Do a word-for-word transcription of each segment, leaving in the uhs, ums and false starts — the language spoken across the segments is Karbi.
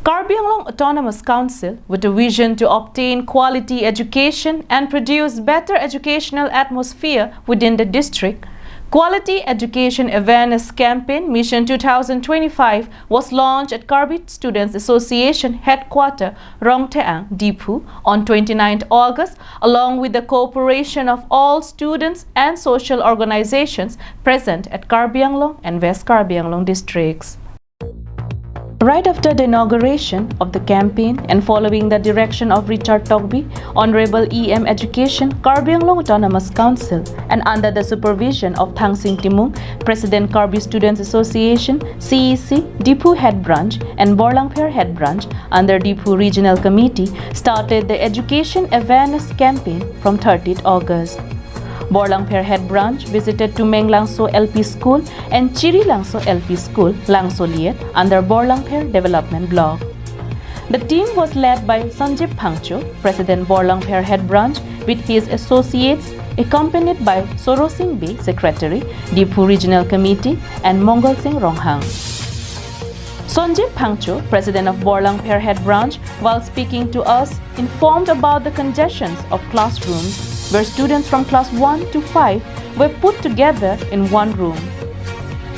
Karbi Anglong Autonomous Council, with a vision to obtain quality education and produce better educational atmosphere within the district, Quality Education Awareness Campaign Mission two thousand twenty-five was launched at Karbi Students Association Headquarter, Rongtheang, Diphu on twenty-ninth August, along with the cooperation of all students and social organizations present at Karbi Anglong and West Karbi Anglong districts. Right after the inauguration of the campaign and following the direction of Richard Tokbi, Honorable E M Education, Karbi Anglong Autonomous Council, and under the supervision of Thangsing Timung, President Karbi Students Association, C E C, Diphu Head Branch, and Borlangpher Head Branch under Diphu Regional Committee, started the education awareness campaign from thirtieth August. Borlangpher Head Branch visited to Menglangso L P School and Chirilangso L P School, Langsoliet, under Borlangpher Development Block. The team was led by Sanjib Phangcho, President Borlangpher Head Branch, with his associates, accompanied by Sorosing Bey, Secretary, Diphu Regional Committee, and Mongol Singh Ronghang. Sanjib Phangcho, President of Borlangpher Head Branch, while speaking to us, informed about the congestions of classrooms where students from class one to five were put together in one room.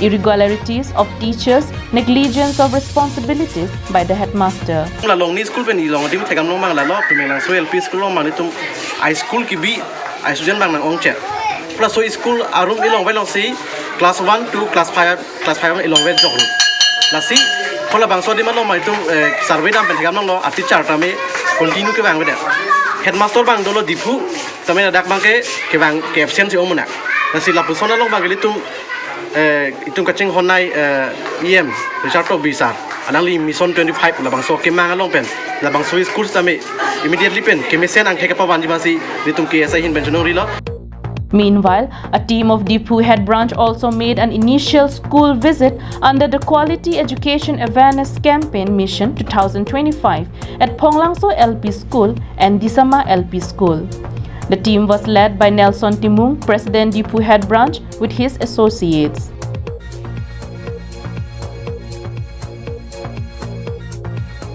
Irregularities of teachers, negligence of responsibilities by the headmaster. La Longni school pen ilong adim thekdam long abang lalo, pi Menglangso L P school along abang nelitum high school kibi, high student abang nang-ongche. Plus so school arum ilong velong si class one to class five, class five ilong ve jok ru. Lasi, hala bangso adim along abang nelitum, eh, survey dam pen thekdam longlo, a teacher tame continue kevang vedet. Headmaster abang dolo Diphu, tame ladak abang ke, kevang ke absent si omunak. Lasi lapuson along abang ke ilitum, eh, itum kachinghon nei, eh, E M, Richard Tokbi sir. Alangli Mission twenty-five labangso kemang along pen, labangso school tame immediately pen kemesen angthek kepavanji abang si nelitum K S A ahin pen chonong rilo. Meanwhile, a team of Diphu Head Branch also made an initial school visit under the Quality Education Awareness Campaign Mission two thousand twenty-five at Phonglangso L P School and Disama L P School. The team was led by Nelson Timung, President Diphu Head Branch, with his associates.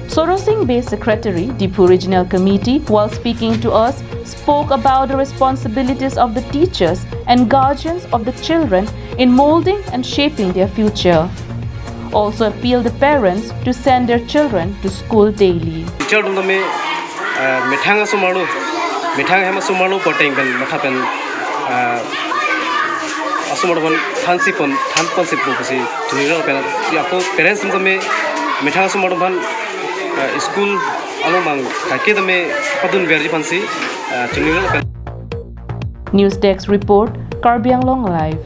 Sorosing Bey, Secretary, Diphu Regional Committee, while speaking to us, spoke about the responsibilities of the teachers and guardians of the children in molding and shaping their future. Also appealed the parents to send their children to school daily. Teacher atum tame, eh, methang asomar lo, methang ahem asomar lo, poteng pen, matha pen, eh, asomar atum aphan thansi pon, than ponsi pu pusi, chunilo pen, ya ko parents atum tame, methang asomar atum aphan, eh, school along abang, kake tame, padunverji aphansi, eh, chunilo pen. News Desk Report, Karbi Anglong Live.